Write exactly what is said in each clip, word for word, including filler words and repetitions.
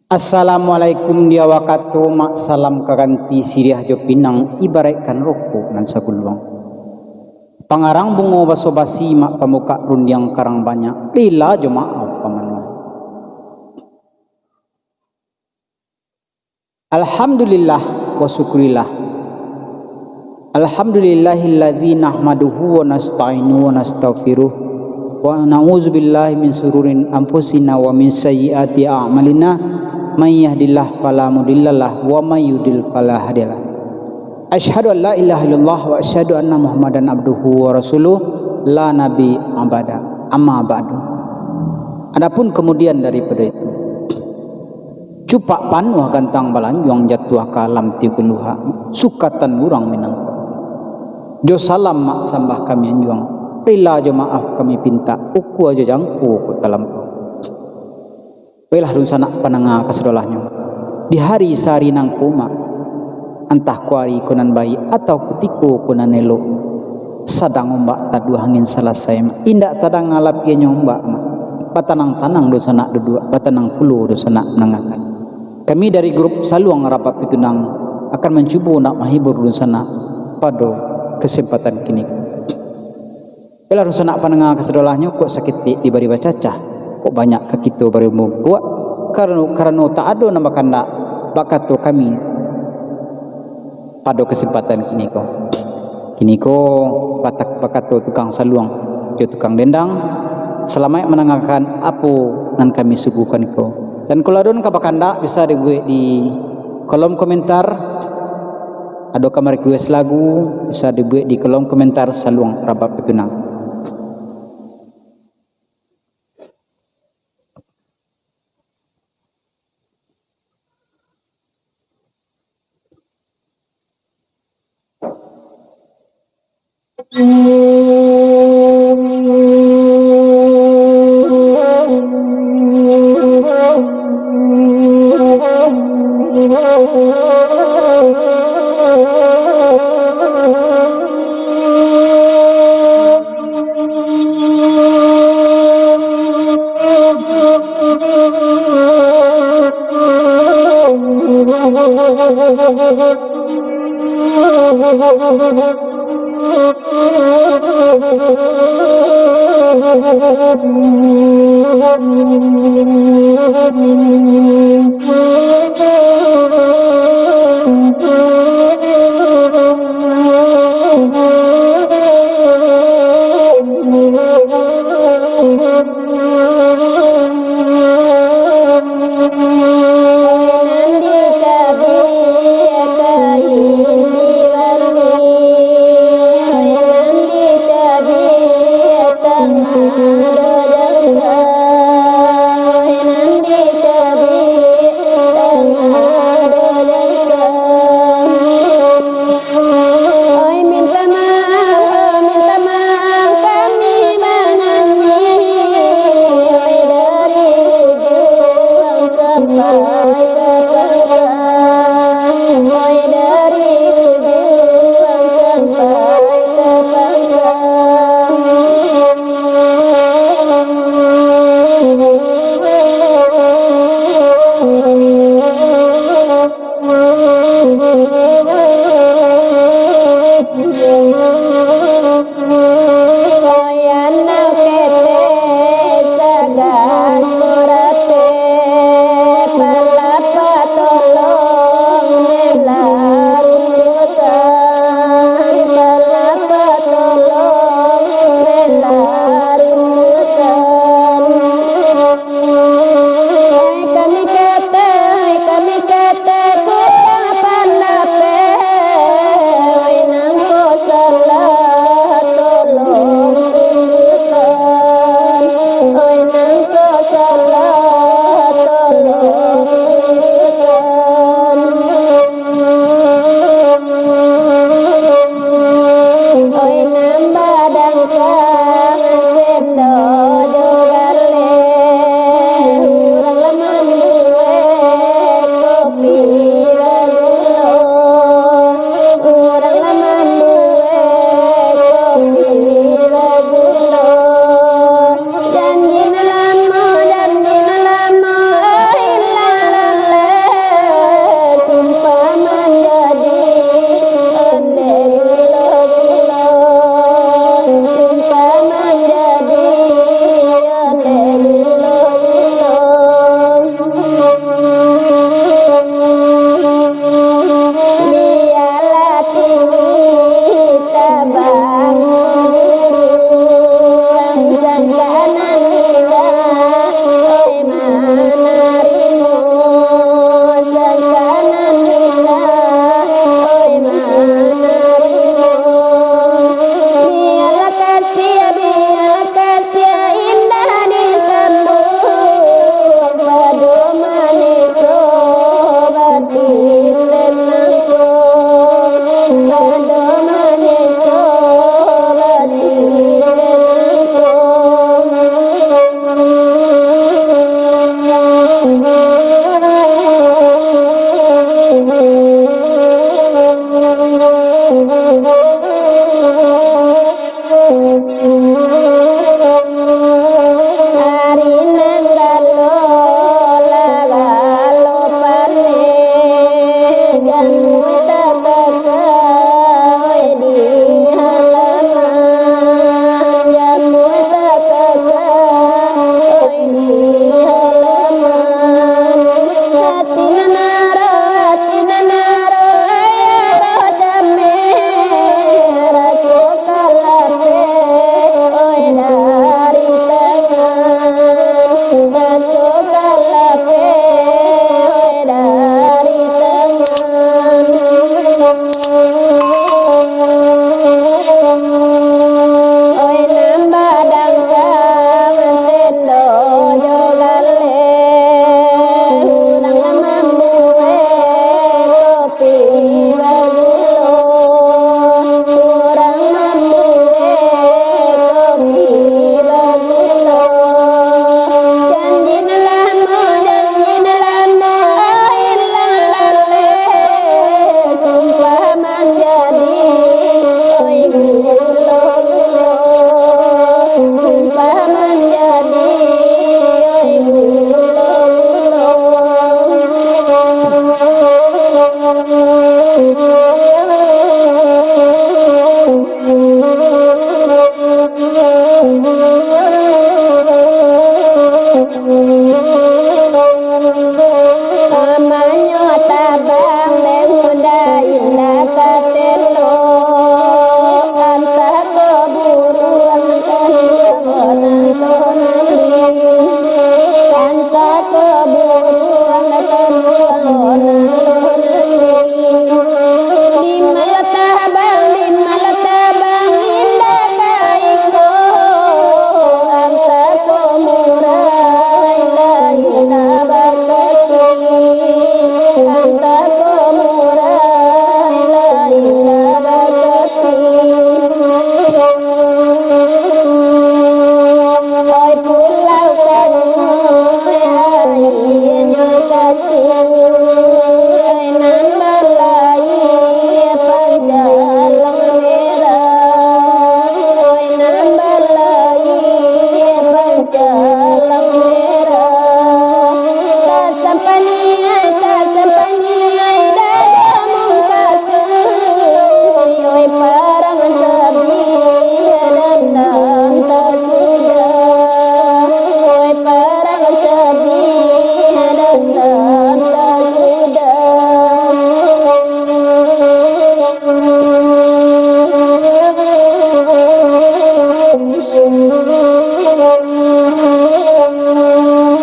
Assalamualaikum di awak kato, mak salam ka ganti siriah jo pinang, ibaraikkan rokok nan saguluang. Pangarang bungo baso basi, mak pambukak rundiang karang banyak, rila jo maaf pamanuah. Alhamdulillah wa syukurillah. Alhamdulillahilladzi nahmaduhu wa nasta'inu wa nastaghfiruh, wa na'udzubillahi min syururi anfusina wa min sayyiati a'malina. May yahdillahu fala mudhillalah wa may yudlil fala hadiyalah. Asyhadu an la ilaha illallah wa asyhadu anna Muhammadan abduhu wa rasuluh, la nabi abada. Amma ba'du. Adapun kemudian daripada itu, cupak panuah gantang balanjuang, jatuah ka alam tigo luhak, sukatan urang Minangkabau. Jo salam mak sambah kami anjuang, rila jo maaf kami pintak, ukua jo jangko ko talampau. Baiklah dunsanak pandanga kasadolahnyo, di hari sahari nangko mak, antah ko ari ko nan baiak atau kutiko ko nan elok, sadang ombak taduah angin salasai mak, indak tadanga lapiahnyo ombak mak, batanang-tanang dunsanak duduak, batanang pulo dunsanak mandangakan. Kami dari grup Saluang Rapat Pitunang akan mancubo nak mahibur dunsanak pado kesempatan kini ko. Yalah, dunsanak pandanga kasadolahnyo, kok saketek dibari bacacah, kok banyak ka kito bari mambuek, karano, karano tak ado nan bakandak, bak kato kami pado kasempatan kini ko. Kini ko, batak-, bakato tukang saluang jo tukang dendang, salamaik mandangakan apo nan kami suguhkan ko. Dan kalau ado nan ka bakandak, bisa dibuek di kolom komentar. Ado ka ma-request lagu, bisa dibuek di kolom komentar Saluang Rapat Pitunang.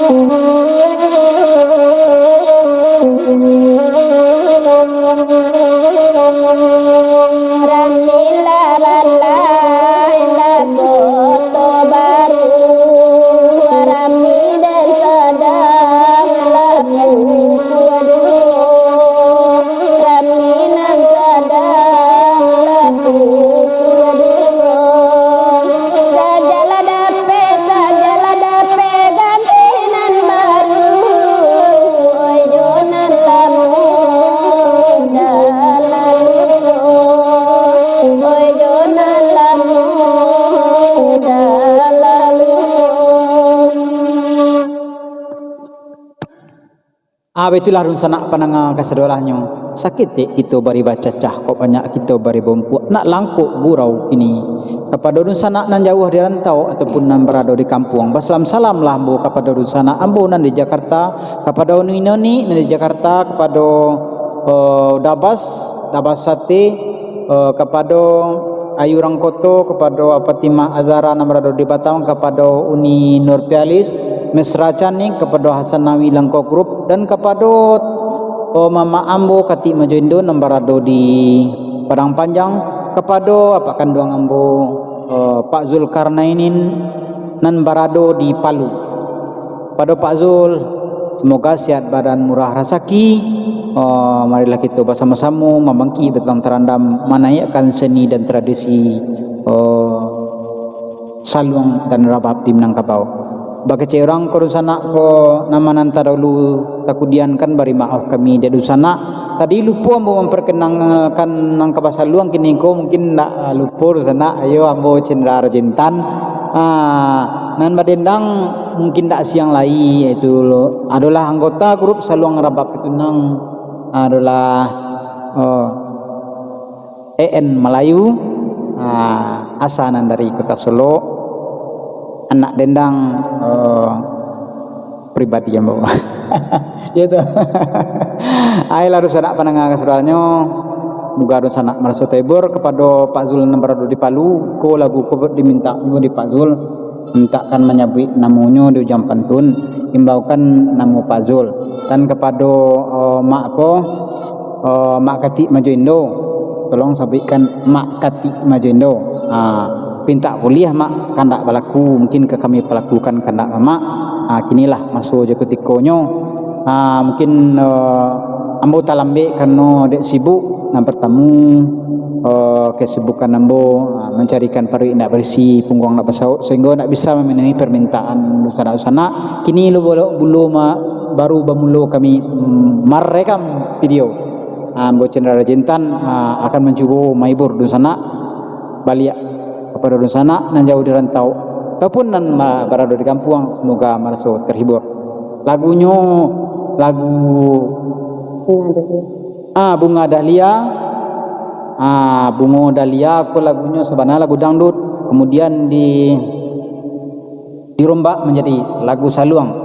Rami lah balai lah Koto Baru, rami dan sadang lah Pukua Duo, rami nan sadang lah Pukua Duo. Sajalah dapek, sajalah dapek ganti nan baru, oi jo nan lamo dah lalu, oi jo nan lamo dah lalu. Ah, baitulah dunsanak pandanga kasadolahnyo. Saketek kito bari bacacah, kok banyak kito bari bampuak. Nak langkok gurau kini. Kapado dunsanak nan jauah di rantau ataupun nan barado di kampuang, basalam-salamlah ambo kapado dunsanak ambo nan di Jakarta, kapado nini-nini nan di Jakarta, kapado, eh, Dabas, Dabas Sate, eh, kapado Ayu Urang Koto, kapado Fatimah Azhara nan barado di Batam, kapado Uni Nurpialis, Mesra Canik, kapado Hasan Nawi Langko Group, dan kapado, oh, mamak ambo Katik Majo Indo nan barado di Padang Panjang, kapado apak kanduang ambo, eh, Pak Zulkarnainin nan barado di Palu. Pado Pak Zul, semoga sehat badan murah rasaki. Oh, marilah kito basamo-samo mambangkik batang tarandam, manaiakkan seni dan tradisi, oh, saluang dan rabab di Minangkabau. Bakecek urang ko dunsanak ko, nama nan tadahulu takudiankan, bari maoh kami dek dunsanak. Tadi lupo ambo mamparkenalkan nan ka basaluang, kini ko mungkin ndak, ah, lupo dunsanak. Ayo, ambo Cendra Rajentan. Ah, nan badendang mungkin ndak siang lai, yaitu adolah anggota grup Saluang Rabab Pitunang, adolah, oh, E N Malayu, ah, asa nan dari Kota Solok, anak dendang, oh, pribadi ambo. Iyo tu. Ayolah, dunsanak pandanga kasadolahnyo, moga dunsanak maraso tahibur. Kapado Pak Zul nan barado di Palu, ko lagu ko dimintak juo di Pak Zul, mintakkan manyabuik namonyo di ujuang pantun, imbaukan namo Pak Zul. Dan kapado, eh, mak ko, eh, Mak Katik Majo Indo, tolong sabuikkan Mak Katik Majo Indo. Ah, pintak buliah, Mak, kandak balaku, mungkin ka kami palakukan kandak Mamak. Ah, kinilah maso jo kutikonyo. Ah, mungkin, eh, ambo talambek karano dek sibuk. Nan partamo, eh, kesibukan ambo, ah, mancarikan paruik indak barisi, pungguang indak basauk, sahinggo indak bisa mamenuhi parmintaan dunsanak-dunsanak. Kini lo bulo, bulo ma-, baru bamulo kami, mm, marekam video. Ah, ambo Cendra Rajentan, ah, akan mancubo mahibur dunsanak baliak kapado dunsanak nan jauah di rantau, ataupun nan ma-, barado di kampuang, semoga maraso terhibur. Lagunyo, lagu, ah, Bunga Dahlia. Ah, Bungo Dahlia ko lagunyo sabana lagu dangdut, kemudian di, dirombak manjadi lagu saluang.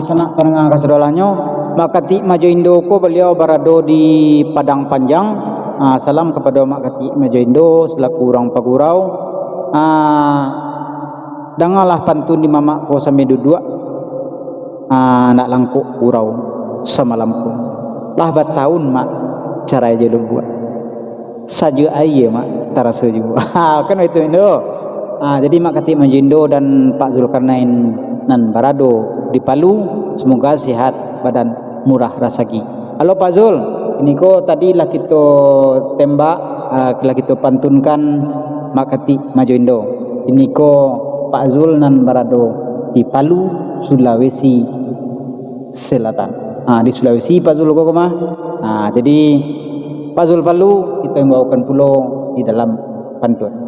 Sanak pandanga kasadolahnyo, Mak Katik Majo Indo ko baliau barado di Padang Panjang. Ah, salam kapado Mak Katik Majo Indo salaku urang Pagurau. Ah, dangalah pantun di mamak ko sambil duduak. Ah, nak langkok gurau samalam ko. Lah batahun, Mak, carai jo lubuak. Sajuak aia, Mak, taraso juo. Ha, kan baitu, Indo. Ha, jadi Mak Katik Majo Indo dan Pak Zulkarnain nan barado di Palu, semoga sehat badan, murah rasaki. Halo Pak Zul, kiniko tadi lah kito tembak, ha, lah kito pantunkan Mak Katik Majo Indo. Kiniko Pak Zul nan barado di Palu, Sulawesi Selatan. Ha, di Sulawesi Pak Zul ko mah. Ha, jadi Pak Zul Palu, kito imbaukan pulo di dalam pantun.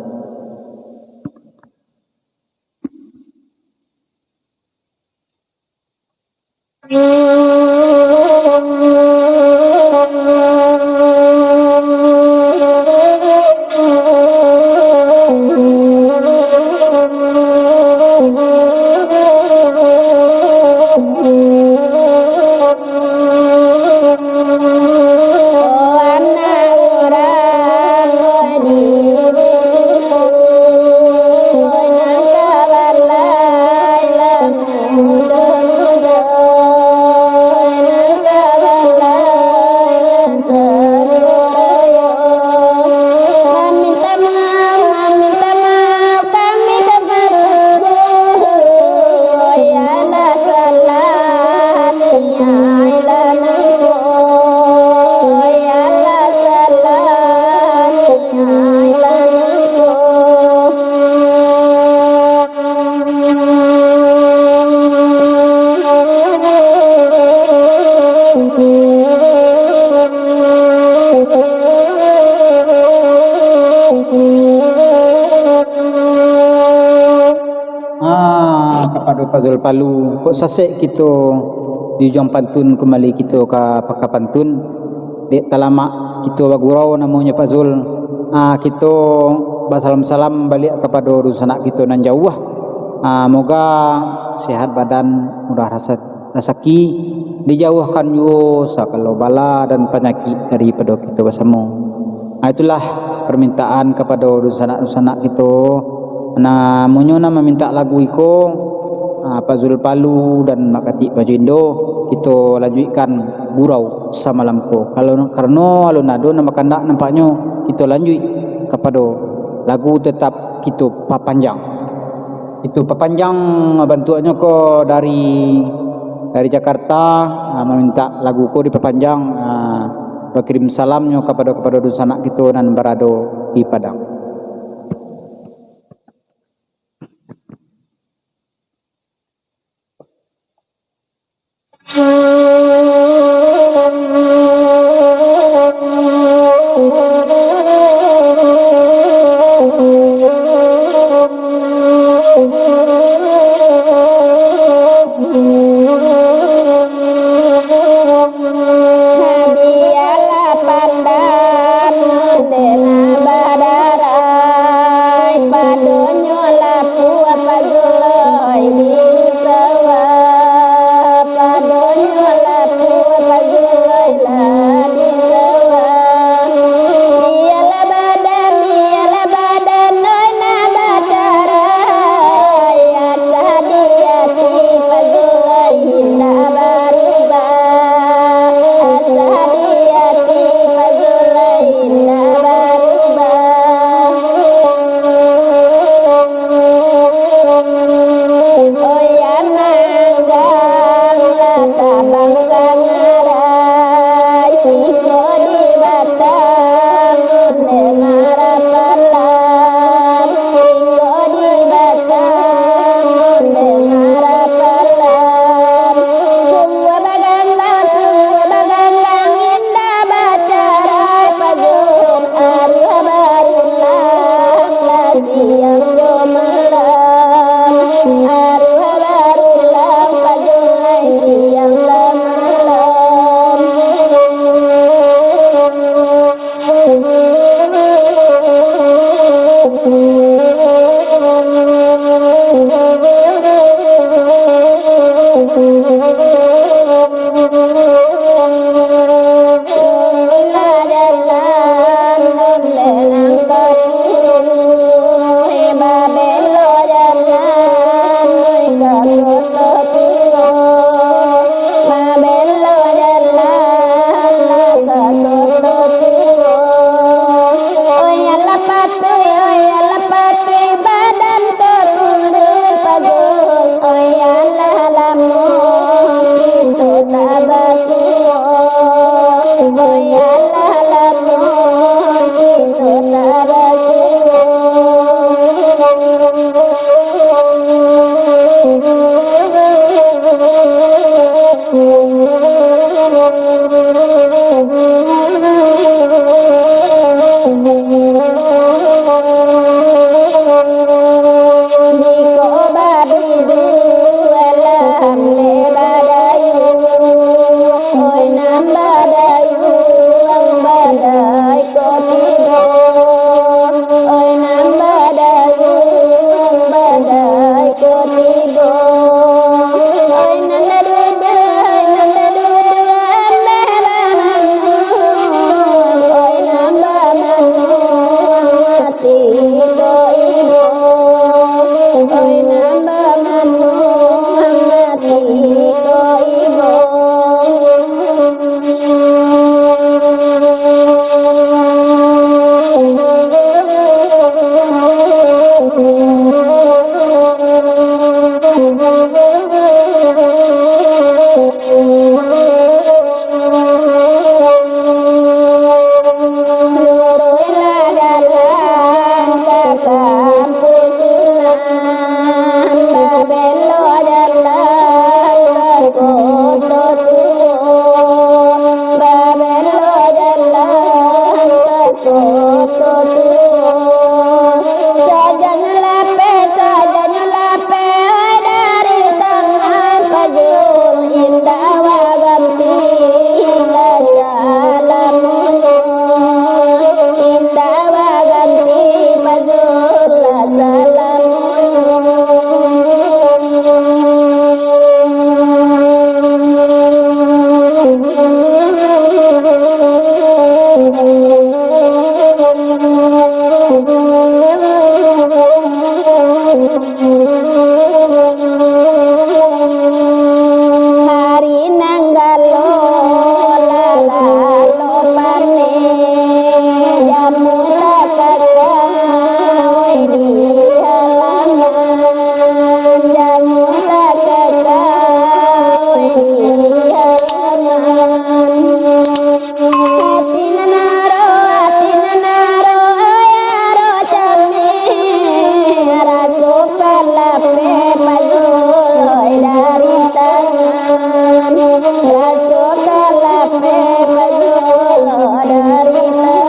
Maminta maaf, maminta maaf kami ka Bapak Guru. Yo Allah salah niaik lah nangko. Yo Allah salah niaik lah nangko. Ah, kapado Pak Zul Palu, kok sasek kito di ujuang pantun, kumbali kito ka paka pantun. Dek talamak kito bagurau namonyo Pak Zul, ah, kito basalam-salam baliak kapado dunsanak kito nan jauah. Ah, moga sehat badan, murah rasa-, rasaki, dijauahkan juo sagalo bala dan panyakik daripado kito basamo. Ah, itulah permintaan kapado dunsanak-dunsanak kito. Namonyo nan mamintak lagu iko, ah, Pak Zul Palu dan Mak Katik Majo Indo, kito lanjuikkan gurau samalam ko. Kalau, karano alun ado nan bakandak, nampaknyo kito lanjuik kapado lagu, tetap kito papanjang. Kito papanjang bantuaknyo ko dari, dari Jakarta, ah, mamintak lagu ko dipapanjang, ah, bakirim salamnyo kapado, kapado dunsanak kito nan barado di Padang. Hadiahlah pandan, dek nan badarah. Sajan lapeh, sajan lapeh dari tangan Fazul, indak baganti lah salamunyo, indak baganti Fazul lah salamunyo. Hari nan galo, lah galo paneh, jamu takakau di halaman, jamu takakau di halaman. Ati nan aro, ati nan aro, ai aro cameh, raso ka lapeh Fazul dari tangan, raso ka lapeh Fazul dari tangan.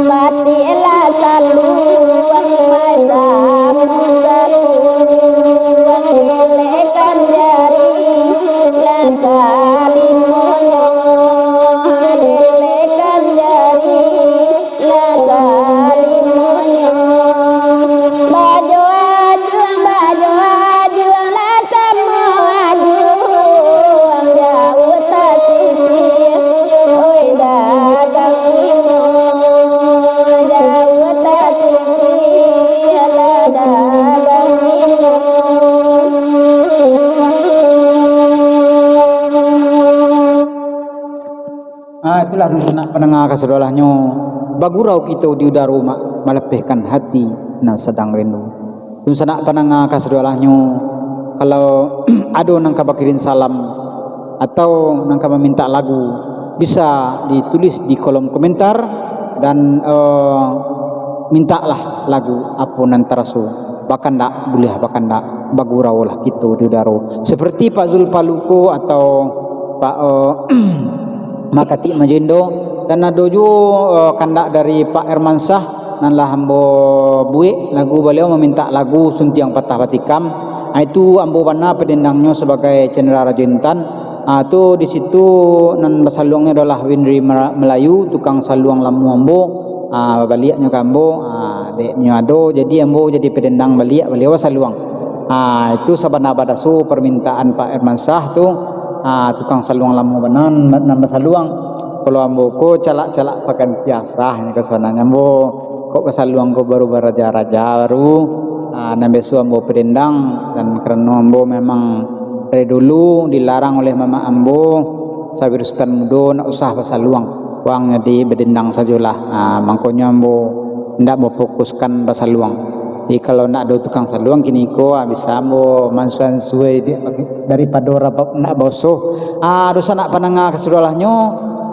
Batiklah saluang, masamu saluang, lelekan jari, langkah limonyo, lelekan jari, langkah limonyo. Bajo ajuang, bajo ajuang, lah samo ajuang, jauah tasisih, oi dagang inyo, jauah tasisih, lah dagang inyo. Ah, itulah dunsanak pandanga kasadolahnyo, bagurau kito di udaro ma-, malapehkan hati nan sadang rindu. Dunsanak pandanga kasadolahnyo, kalau ado nan ka bakirim salam atau nan ka mamintak lagu, bisa ditulis di kolom komentar dan, eh, mintaklah lagu apo nan taraso. Bakandak, buliah bakandak, baguraulah kito di udaro. Seperti Pak Zulpaluko atau Pak, eh, Makatik Majendo, dan ado juo, eh, kandak dari Pak Hermansyah, nan lah ambo buek lagu baliau, mamintak lagu Suntiang Patah Batikam. Ah, itu ambo bana padendangnyo sabagai cendera Rajo Intan. Ah, tu di situ nan basaluangnyo adolah Winry Mela-, Melayu, tukang saluang lamo ambo. Ah, babaliaknyo ka ambo, ah, deknyo ado, jadi ambo jadi padendang baliak, baliau basaluang. Ah, itu sabana badaso parmintaan Pak Hermansyah tu, ah, tukang saluang lamo bana nan, nan basaluang. Kalau ambo ko calak-calak pakan piasahnyo kasanangnyo ambo, kok basaluang ko baru baraja-raja baru, ah, nan biaso ambo padendang, dan karano ambo memang dari dulu dilarang oleh mamak ambo, sawirusutan mudo ndak usah basaluang, waang jadi badendang sajolah. Ah, mangkonyo ambo indak bafokuskan basaluang. Jadi, kalau ndak ado tukang saluang kini ko, ah, bisa ambo mansuan suai di, daripado rabab ndak baosoh. Ah, dunsanak pandanga kasadolahnyo,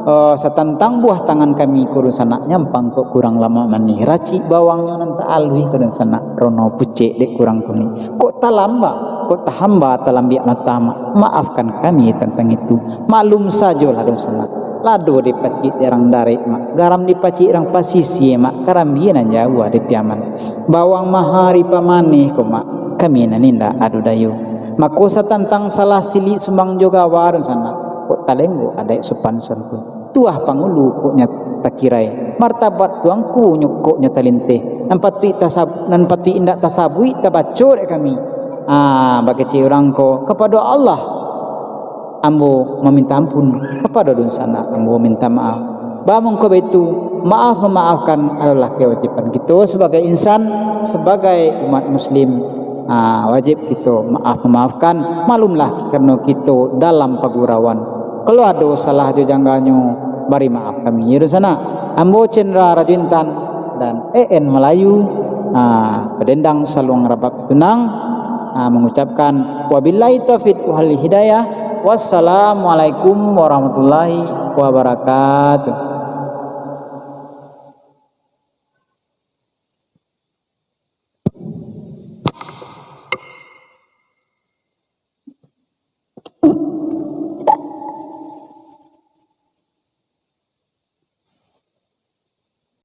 eh, satantang buah tangan kami ko dunsanak nyampang kok kurang lamak manih, racik bawangnyo nan taaluih ko dunsanak, rono pucek dek kurang kunik. Kok talamba, kok tahamba talambiak mata, Mak. Maafkan kami tantang itu. Maklum sajolah dunsanak. Lado dipacik di rang darek, Mak. Garam dipacik rang pasisia, Mak. Karambia nan jauah di Piaman. Bawang maha dipamanih ko, Mak. Kami nan indak ado dayo. Mako satantang salah silik sumbang jo gawa dunsanak. Kok talenggok adaik sopan santun. Tuah pangulu kok nyo takirai, martabat tuangku nyo kok nyo talinteh, nan patuik tasab-, nan patuik indak tasabuik tabaco dek kami. Ah, bakecek urang ko, kapado Allah ambo maminta ampun, kapado dunsanak ambo minta maaf. Bamungko baitu, maaf mamaafkan adalah kewajiban kito sabagai insan, sabagai umat muslim. Ah, wajib kito maaf mamaafkan. Maklumlah, karano kito dalam pagurauan. Kalau ado salah jo jangganyo, bari maaf kami, yo, dunsanak. Ambo Cendra Rajo Intan dan E N Melayu, ah, padendang saluang rabab Pitunang, ah, mangucapkan wabillahi taufiq wal hidayah. Wassalamualaikum warahmatullahi wabarakatuh.